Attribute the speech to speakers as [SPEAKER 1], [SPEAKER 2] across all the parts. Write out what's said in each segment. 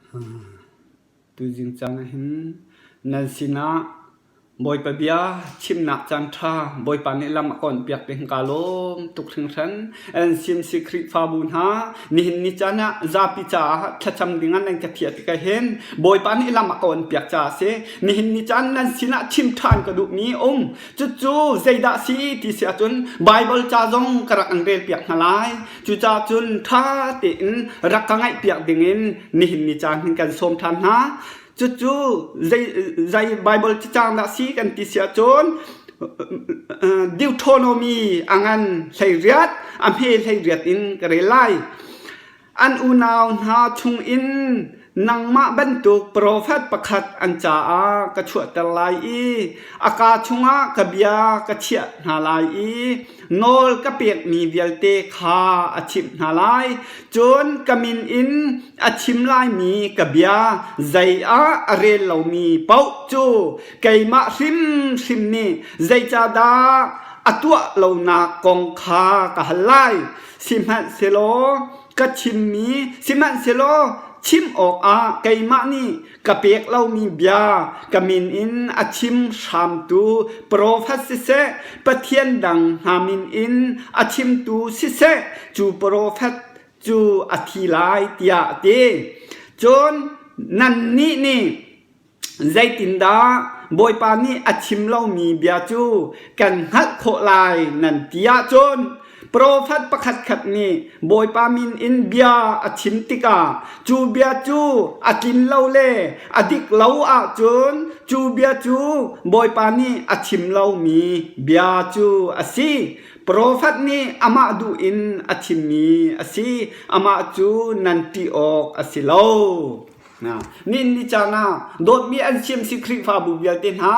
[SPEAKER 1] Tuzing caan ahhin nan sinah Bawipa bia chimnak caanṭha Bawipa nih lam a ka onhpiak ti hin kaa lawm tuk hringhran. NCMC Khrihfabu hna nihin ni caan ah zapi caah thlacam dingah nan ka thiah tikah hin Bawipa nih lam a ka onhpiak caah a si. Nihin ni caan nan sinah chim ṭhan ka duhmi a um. Cucu zeidah a si ti si ahcun Baibal ca zong ka rak in relpiak hna lai. Cucaah cun ṭha tein rak ka ngaihpiak dingin nihin ni caan hin kan sawm ṭhan hna. Cucu zei, zei Baibal cacang dah si kan ti si ahcun Deuteronomy a ngan 18, a hme 18 in ka rel lai. An unau hna chungin nangmah bantuk profet pakhat an caah ka chuahter lai i a kaa chungah ka bia ka chiah hna lai i nawl ka pekmi vialte kha a chimh hna lai. Cun ka min in a chim laimi ka bia zei ah a rel lomi paoh cu keimah hrimhrim nih zeicahdah a tuah lonak kong kha ka hal lai. Sihmanhsehlaw ka chimmi sihmanhsehlaw chim awkah keimah nih ka pek lomi bia ka min in a chim hramtu profet siseh, pathian dang hna min in a chimtu siseh, cu profet cu a thi lai tiah a ti. Cun nannih nih Zeitindah Bawipa nih a chim lomi bia cu kan hngalh khawh lai nan ti ahcun profet pakhatkhat nih Bawipa min in bia a chim tikah cu bia cu a tlin lo le a dik lo ahcun cu bia cu Bawipa nih a chim lomi bia cu a si. Profet nih amah duh in a chimmi a si. Amah cu nan ṭih awk a si lo. Nin ni caan ah dawtmi an CMC Khrihfabu vialte hna,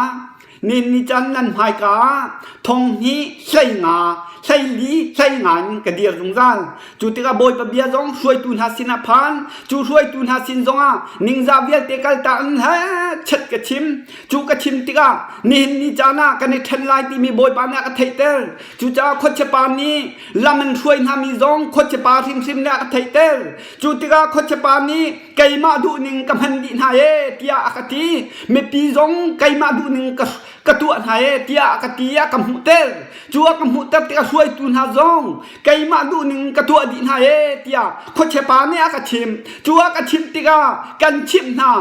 [SPEAKER 1] nin ni caan nan hmaika ah thong hnih 15 hleili 15 in ka dir zungzal. Cu tikah Bawipa bia zong hruaitu hna sin ah phan, cu hruaitu hna sin zongah ningzah vialte kaltak in he chet ka chim. Cu ka chim tikah nihin ni caan ah kan i ṭhen lai timi Bawipa nih a ka theihter. Cucaah khuachiapa nih lam in hruai hna mi zong khuachiapa hrimhrim nih a ka theihter. Cu tikah khuachiapa nih keimah duhning ka hman dih hna ee tiah a ka ti. Mipi zong keimah duhning ka, ka tuah hna ee tiah a ka ti a ka hmuhter. Cu a ka hmuhter tikah hruaitu hna zong keimah duhning ka tuah dih hna ee tiah khuachiapa nih a ka chimh. Cu a ka chimh tikah kan chimh hna.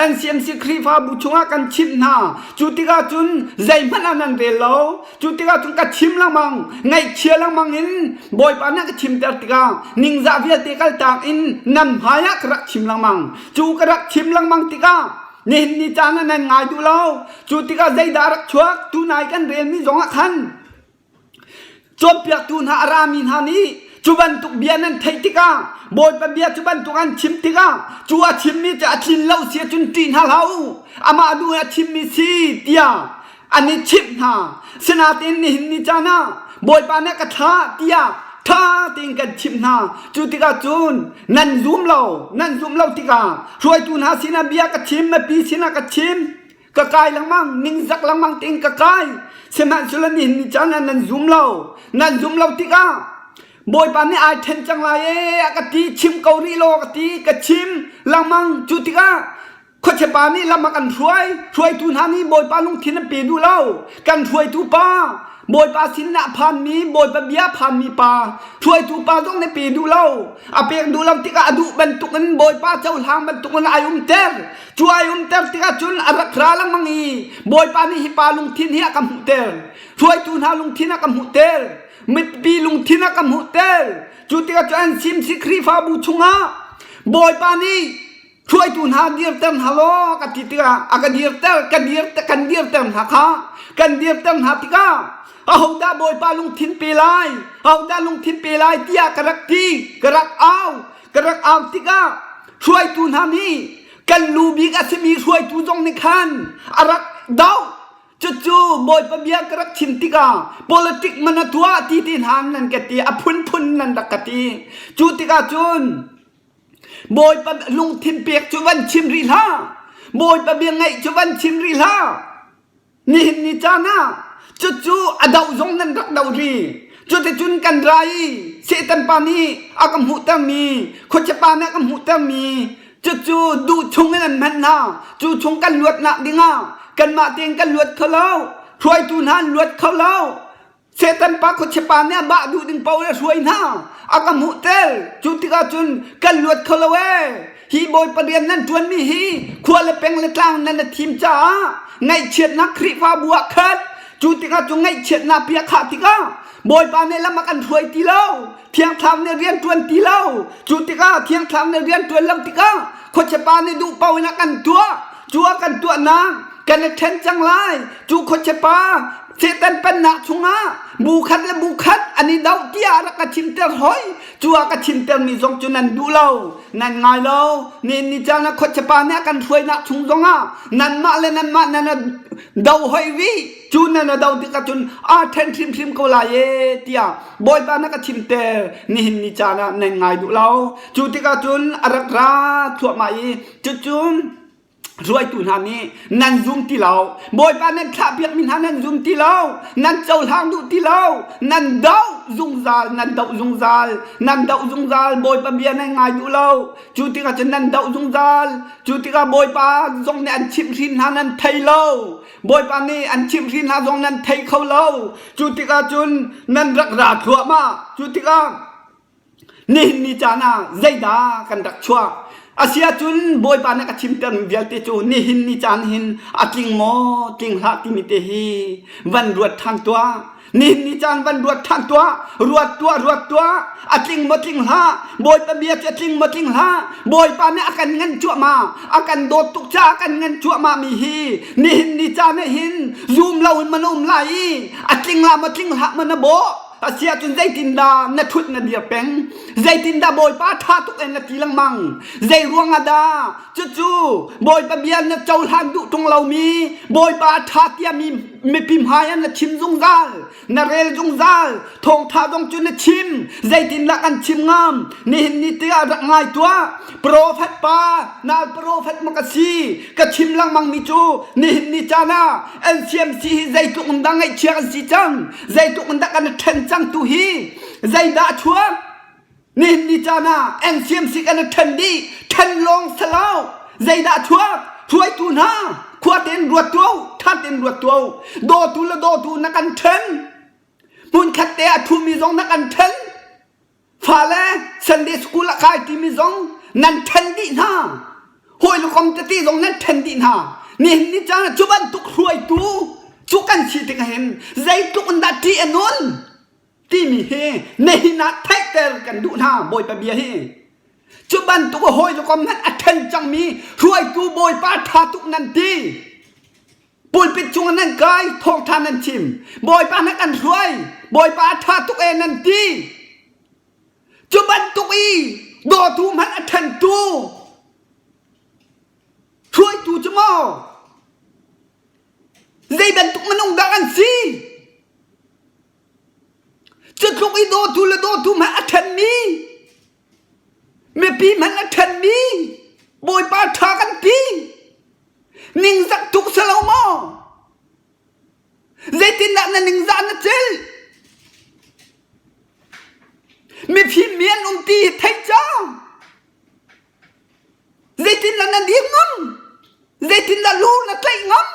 [SPEAKER 1] NCMC Khrihfabu chungah kan chimh hna. Cu tikah cun zeihmanh ah nan rel lo. Cu tikah cun ka chim lengmang, ngaihchia lengmang in Bawipa nih a ka chimter tikah ningzah vialte kaltak in nan hmaiah ka rak chim lengmang. Cu ka rak chim lengmang tikah nihin ni caan ah nan ngai duh lo. Cu tikah zeidah a rak chuak? Tunai kan relmi zongah khan cawnpiaktu hna a rami hna nih cu bantuk bia nan theih tikah Bawipa bia cu bantuk an chim tikah cu a chimmi cu a tlin lo si ahcun ṭih hna hlah u. Amah duh in a chimmi si tiah an i chimh hna. Sinain nihin ni caan ah Bawipa nih ka thlah tiah ṭha tein kan chimh hna. Cu tikah cun nan zum lo, nan zum lo tikah hruaitu hna sinah bia ka chim, mipi sinah ka chim, ka kai lengmang, ningzak lengmang tein ka kai. Sihmanhsehlaw nihin ni caan ah nan zum lo. Nan zum lo tikah Bawipa nih ai ṭhen cang lai ee a ka ti, chim ko rih law ka ti, ka chim lengmang. Cu tikah Khuachepa nih lam a kan hruai. Hruaitu hna nih Bawipa lungthin an pe duh lo. Kan hruaitu pa, Bawipa sin ah phanmi, Bawipa bia phanmi pa, hruaitu pa zong nih pe duh lo. A pek duh lo tikah a duh bantukin Bawipa cohlang bantukin ai umter. Cu ai umter tikah cun a rak ra lengmang i Bawipa nih hi pa lungthin hi a ka hmuhter. Hruaitu hna lungthin a ka hmuhter. Mipi lungthin a ka hmuhter. Cu tikah cun an simsi Khrihfabu chungah Bawipa nih hruaitu hna dirter hna law ka ti tikah a ka dirter ka dir kan dirter hna kha kan dirter hna tikah ahodah Bawipa lungthin pe lai ahodah lungthin pe lai tiah ka rak ti ka rak au ka rak au tikah hruaitu hna nih kan lu bik a simi hruaitu zong nih khan a rak doh cucu Bawipa bia ka rak chim tikah politic man a tuah ti ti hna nan ka ti a phunphun nan rak ka ti cu tikah cun Bawipa lungthin pek cu van chim rih hlah. Bawipa bia ngaih cu van chim rih hlah. Nihin ni caan ah cucu a doh zong nan rak doh rih. Cuticun kan ra i Satan pa nih a ka hmuhtermi, khuachia pa nih a ka hmuhtermi. Cucu duh chung in an hman hna. Cu chung kan luatnak dingah kanmah tein kan luat kho lo. Hruaitu hna an luat kho lo. Satan pa khuachia pa nih a bah duh ding paoh le hruai hna. A ka hmuhter. Cu tikah cun kan luat kho lo ee. Hi Bawipa rian nan ṭuanmi hi khua le peng le tlang nan i thim caah ngaihchiatnak Khrihfabu ah khat. Cu tikah cu ngaihchiatnak pia khah tikah Bawipa nih lam a kan hruai ti lo. Thiang Thlarau nih rian ṭuan ti lo. Cu tikah Thiang Thlarau nih rian ṭuan lo tikah khuachia pa nih duh paoh in a kan tuah. Cu a kan tuahnak kan i ṭhen cang lai. Cu khuachia pa Satan pennak chungah bu khat le bu khat an i doh tiah a rak ka chimter hoi. Cu a ka chimtermi zong cu nan duh lo, nan ngai lo. Nihin ni caan ah khuachia pa nih a kan hruainak chung zongah nanmah le nanmah nan do hoi rih. Cu nan a do tikah cun aa ṭhen hrimhrim ko lai ee tiah Bawipa na ka chimter nihin ni caan ah nan ngai duh lo. Cu tikah cun a rak ra thluahmah i cucu hruaitu hna nih nan zum ti lo. Bawipa nan thlahpiakmi hna nan zum ti lo. Nan cohlang duh ti lo. Nan doh zungzal, nan doh zungzal, nan doh zungzal. Bawipa bia nan ngai duh lo. Cu tikah cun nan doh zungzal. Cu tikah Bawipa zong nih an chimhhrin hna nan thei lo. Bawipa nih an chimhhrin hna zong nan thei kho lo. Cu tikah cun nan rak ra thluahmah. Cu tikah nihin ni caan ah zeidah kan rak chuah? Asiahcun Bawipa nih a ka chimtermi vialte cu nihin ni caan hin a tling maw, tling hlah timi te hi van ruat ṭhan tuah. Nihin ni caan van ruat ṭhan tuah, ruat tuah, ruat tuah, a tling maw tling hlah, Bawipa bia cu a tling maw tling hlah, Bawipa nih a kan ngan cuahmah, a kan dawt tuk caah a kan ngan cuahmah mi hi nihin ni caan ah hin zum loin man um lai i a tling la maw tling hlah maw na bawh. Asiahcun zeitindah na ṭhut na dir peng? Zeitindah Bawipa ṭha tuk in na ti lengmang? Zei ruangah dah cucu Bawipa bia na cohlan duh ṭung lomi Bawipa a ṭha tiah mi mipi hmai ah na chim zungzal na rel zungzal thawngṭha zong cu na chim zeitindah kan chim ngam nihin ni tiah rak ngai tuah profet pa nal profet ma ka si ka chim lengmang mi cu nihin ni caan ah NCMC hi zeitluk in dah ngaihchia kan si cang zeitluk in dah kan i ṭhen cang tu hi zeidah a chuak Nihin ni caan ah NCMC kan i ṭhen dih, ṭhen lawng si lo. Zeidah a chuak? Hruaitu hna, khua tein ruat tuah u, ṭha tein ruat tuah u. Dawtu le dawtu na kan ṭhen. Hmunkhat te a ṭhumi zong na kan ṭhen. Fale Sunday school a kai timi zong nan ṭhen dih hna. Hawi le kom tete zong nan ṭhen dih hna. Nihin ni caan ah cu bantuk hruaitu cu kan si tikah hin zeitluk in dah ṭih a nun? timi hi nihin ah theihter kan duh hna Bawipa bia hi cu bantuk hawi le kom hmanh a ṭhen cangmi hruaitu Bawipa ṭha tuk nan ti pulpit cungah nan kai thawngṭha nan chim Bawipa na kan hruai Bawipa a ṭha tuk e nan ti cu bantuk i dawtu hmanh a ṭhentu hruaitu cu maw zei bantuk minung dah kan si Cutluk i dawtu le dawtu hmanh a ṭhenmi, mipi hmanh a ṭhenmi, Bawipa ṭha kan ti. Ningzak tuk si lo maw? Zeitindah na ningzah na celh? Mifim mi an um ti hi theih cang. Zeitindah na dir ngam? Zeitindah lu na tlaih ngam?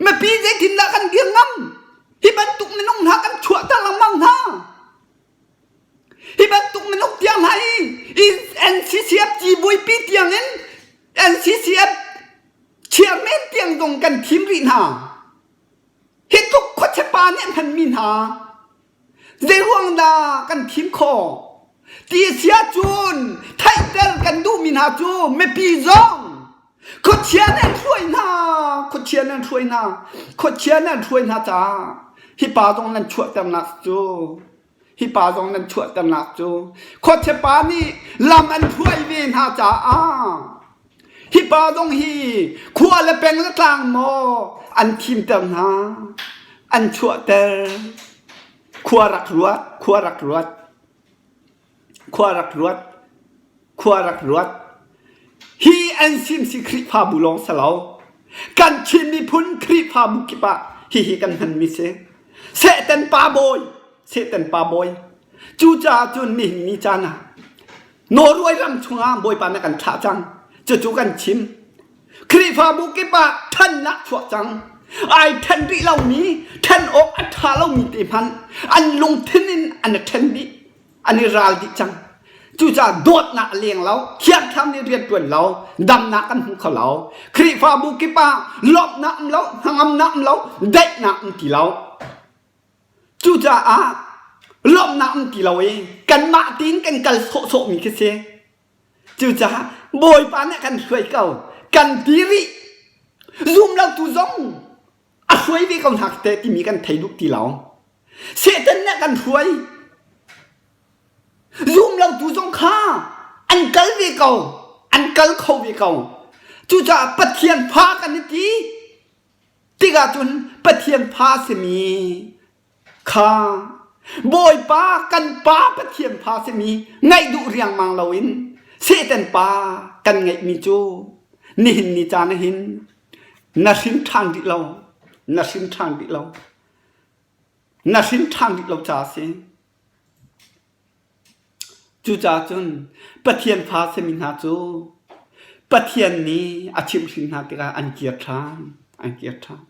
[SPEAKER 1] Mipi zeitindah kan dir ngam? Hi bantuk minung hna kan chuahter lengmang hna. Hi bantuk minung tiang hna hi NCCF cibuipi tiang in NCCF chairman tiang zong kan thim rih hna. Hi tluk khuachia pa nih an hmanmi hna zeiruang dah kan thim khawh? Ti si ahcun theihter kan duhmi hna cu mipi zong Khuachia nih an hruai hna, khuachia nih an hruai hna, khuachia nih an hruai hna caah hi pa zong nan chuahternak cu, hi pa zong nan chuahternak cu, khuachia pa nih lam an hruai ve hna caah hi pa zong hi khua le peng le tlang maw an thimter hna, an chuahter. Khua rak ruat, khua rak ruat. Khua rak ruat. Khua rak ruat. Hi an simsi Khrihfabu lawng si lo. Kan Chin miphun Khrihfabu kip ah hihi kan hmanmi si. Satan pa bawi, Satan pa bawi. Cucaah cun nihin ni caan ah. Norway ram chungah Bawipa na kan thlah cang. Cucu kan chim. Khrihfabu kip ah ṭhannak chuak cang. Ai ṭhen rih lomi, ṭhen awk a ṭha lomi te hmanh an lungthin in an i ṭhen dih, an i ral dih cang. Cucaah dawtnak a leng lo, thiangthlam nih rian ṭuan lo, damnak kan hmu kho lo. Khrihfabu kip ah lawmhnak um lo, hnangamnak um lo, daihnak um ti lo. Cucaah lawmhnak um ti lo i kanmah tiin kan kal sawhsawhmi khi si. Cucaah Bawipa nih a kan hruai ko. Kan ti rih. Zumlotu zong a hruai ve ko hna te timi kan thei duh ti lo. Satan nih a kan hruai. Zumlotu zong kha an kal ve ko. An kal kho ve ko. Cucaah Pathian fa kan i ti. Tikah cun Pathian fa simi kha Bawipa kan Pa Pathian fa simi ngaih duh riangmang loin Satan pa kan ngeihmi cu nihin ni caan ah hin na hrin ṭhan rih lo, na hrin ṭhan rih lo, na hrin ṭhan rih lo caah a si. Cucaah cun Pathian fa simi hna cu Pathian nih a chimhhrin hna tikah an kir ṭhan, an kir ṭhan.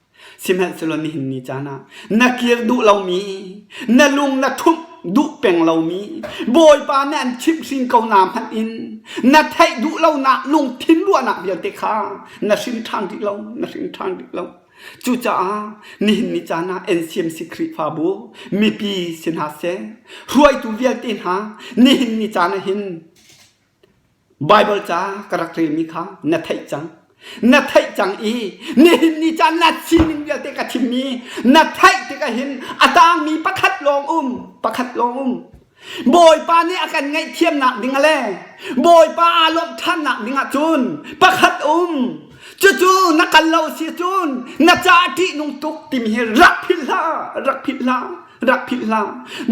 [SPEAKER 1] Sihmanhsehlaw nihin ni caan ah na kir duh lomi, na lung na ṭhumh duh peng lomi, Bawipa nih an chimhhrin ko na hmanh in na theih duh lonak lungthin ruahnak vialte kha na hrin ṭhan rih lo, na hrin ṭhan rih lo. Cucaah nihin ni caan ah NCMC Khrihfabu mipi si hna seh, hruaitu vialte hna nihin ni caan ah hin Baibal ca ka rak relmi kha na theih cang. Na theih cang i nihin ni caan na sining vialte ka chimmi na theih tikah hin a tangmi pakhat lawng um, pakhat lawng um. Bawipa nih a kan ngaihthiamnak ding le Bawipa aa lawmh ṭhannak ding ah cun pakhat um. Cucu na kal lo si cun na ca ṭihnung tuk timi hi rak philh hlah, rak philh hlah, rak philh hlah.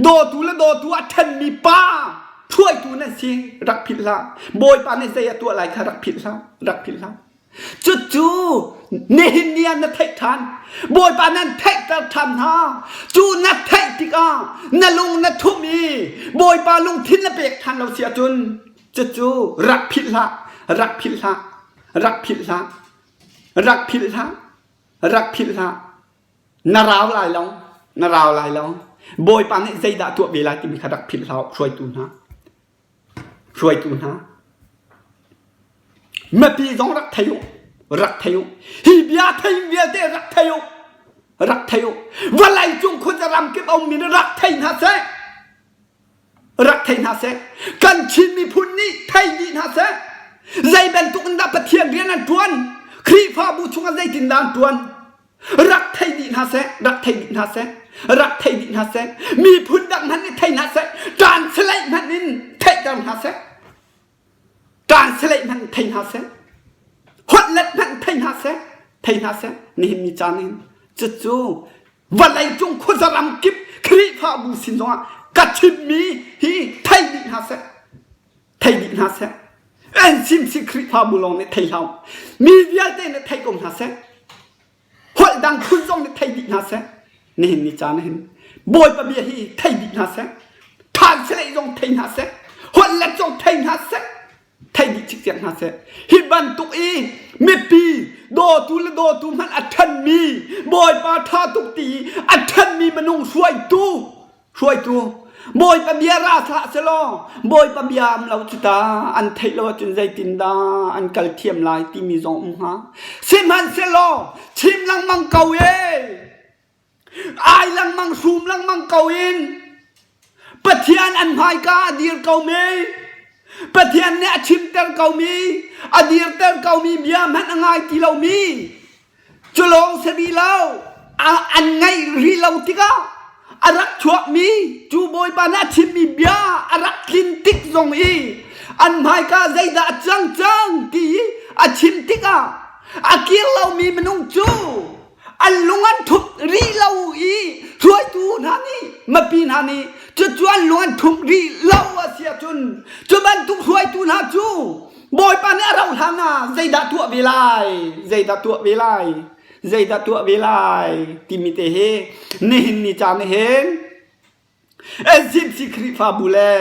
[SPEAKER 1] Dawtu le dawtu a ṭhenmi pa hruaitu nan si, rak philh hlah. Bawipa nih zei a tuah lai kha rak philh hlah, rak philh hlah. Cucu nihin ni ah na theih ṭhan. Bawipa nan theihter ṭhan hna. Cu na theih tikah na lung na thumh i Bawipa lungthin na pek ṭhan lo si ahcun cucu rak philh hlah, rak philh hlah, rak philh hlah, rak philh hlah, rak philh hlah. Na rau lai lo, na rau lai lo. Bawipa nih zeidah tuah ve lai timi kha rak philh hlah hruaitu hna. Hruaitu hna. Mipi zong rak thei u, rak thei u. Hi bia thei vialte rak thei u, rak thei u. Vawlei cung khuaza ram kip a ummi nih rak thei hna seh. Rak thei hna seh. Kan Chin miphun nih thei dih hna seh. Zei bantuk in dah Pathian rian an ṭuan? Khrihfabu chungah zeitindah an ṭuan? Rak thei dih hna seh, rak thei dih hna seh, rak thei dih hna seh. Miphun dang hmanh nih thei hna seh. Translate hmanh in theihter hna seh. Translate hmanh thei hna seh. Holh let hmanh thei hna seh. Thei hna seh. Nihin ni caan in cucu vawlei cung khuaza ram kip Khrihfabu sin zongah ka chimmi hi thei dih hna seh. Thei dih hna seh. NCMC Khrihfabu lawng nih thei hlah. Mi vialte nih thei ko hna seh. Holh dang phun zong nih thei dih hna seh. Nihin ni caan hin Bawipa bia hi thei dih hna seh. Translate zong thei hna seh. Holh let zong thei hna seh. Thei dih cikcek hna seh. Hi bantuk i mipi dawtu le dawtu hmanh a ṭhenmi Bawipa ṭha tuk ti i a ṭhenmi minung hruaitu hruaitu Bawipa bia ra hlah selaw Bawipa bia am lo cu ta an theih lo ahcun zeitindah an kal thiam lai timi zong um hnga sihmanhsehlaw chim lengmang ko e ai lengmang hrum lengmang ko in Pathian an hmaika a dir ko mi Pathian nih a chimter ko mi a dirter ko mi bia hmanh a ngai ti lo mi Cu lawng si rih lo, an ngaih rih lo tikah a rak chuakmi cu Bawipa nih a chimmi bia a rak tlin tik zong i an hmaika zeidah a cang cang ti i a chim tikah a kir lomi minung cu an lung an ṭhumh rih lo i hruaitu hna nih mipi hna nih cucu an lung an ṭhumh rih lo a si ahcun cu bantuk hruaitu hna cu Bawipa nih a rauh hlan ah zeidah tuah ve lai, zeidah tuah ve lai, zeidah tuah ve lai timi te hi nihin ni caan hin NCMC Khrihfabu le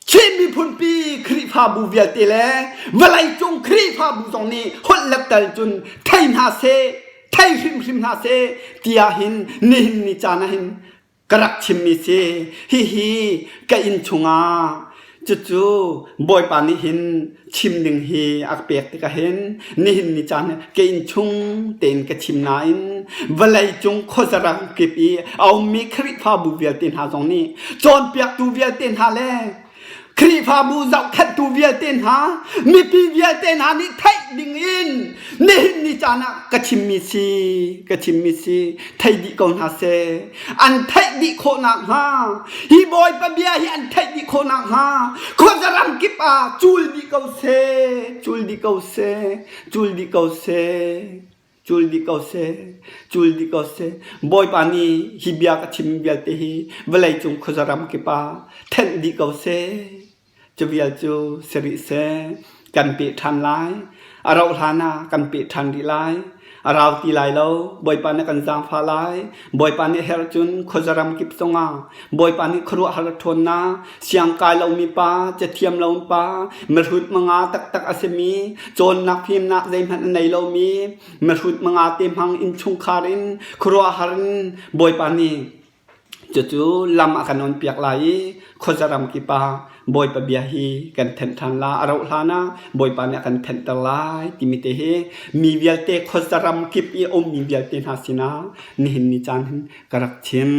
[SPEAKER 1] Chin miphun. miphunpi Khrihfabu vialte le vawleicung Khrihfabu zong nih holh let tal cun thei hna seh, thei hrimhrim hna seh tiah hin nihin ni caan ah hin ka rak chimmi si. Hihi ka inn chungah cucu Bawipa nih hin chim ding hi a ka pek tikah hin nihin ni caan hi ka inn chung tein ka chim nain vawleicung khuazaram kip i a ummi Khrihfabu vialte hna zong nih cawnpiaktu vialte hna le Khrihfabu zohkhenhtu vialte hna, mipi vialte hna nih theih ding in nihin ni caan ah ka chimmi si, ka chimmi si, thei dih ko hna seh. An theih dih khawh nakhnga, hi Bawipa bia hi an theih dih khawh nakhnga, khuazaram kip ah cul dih ko seh, cul dih ko seh, cul dih ko seh. Cul dih ko seh, cul dih ko seh. Bawipa nih hi bia ka chim vialte hi vawleicung khuazaram kip ah thenh dih ko seh. Cu vial cu si rih seh. Kan peh ṭhan lai. A rauh hlan ah kan peh ṭhan rih lai. A rau ti lai lo. Bawipa nih kan zaangfah lai. Bawipa nih herh cun khuazaram kip zongah Bawipa nih khuaruahhar a ṭhawnnak, siangkai lomi pa, cathiam lomi pa, mihrut manga taktak a simi, cawnnak fimnak zeihmanh a nei lomi, mihrut manga te hmang innchungkhar in khuaruahhar in Bawipa nih cucu lam a kan onpiak lai i khuazaram kip ah Bawipa bia hi kan thenh ṭhan la. A rauh hlan ah Bawipa nih a kan thenhter lai timi te hi mi vialte khuazaram kip i a ummi vialte hna sinah nihin ni caan hin ka rak chim.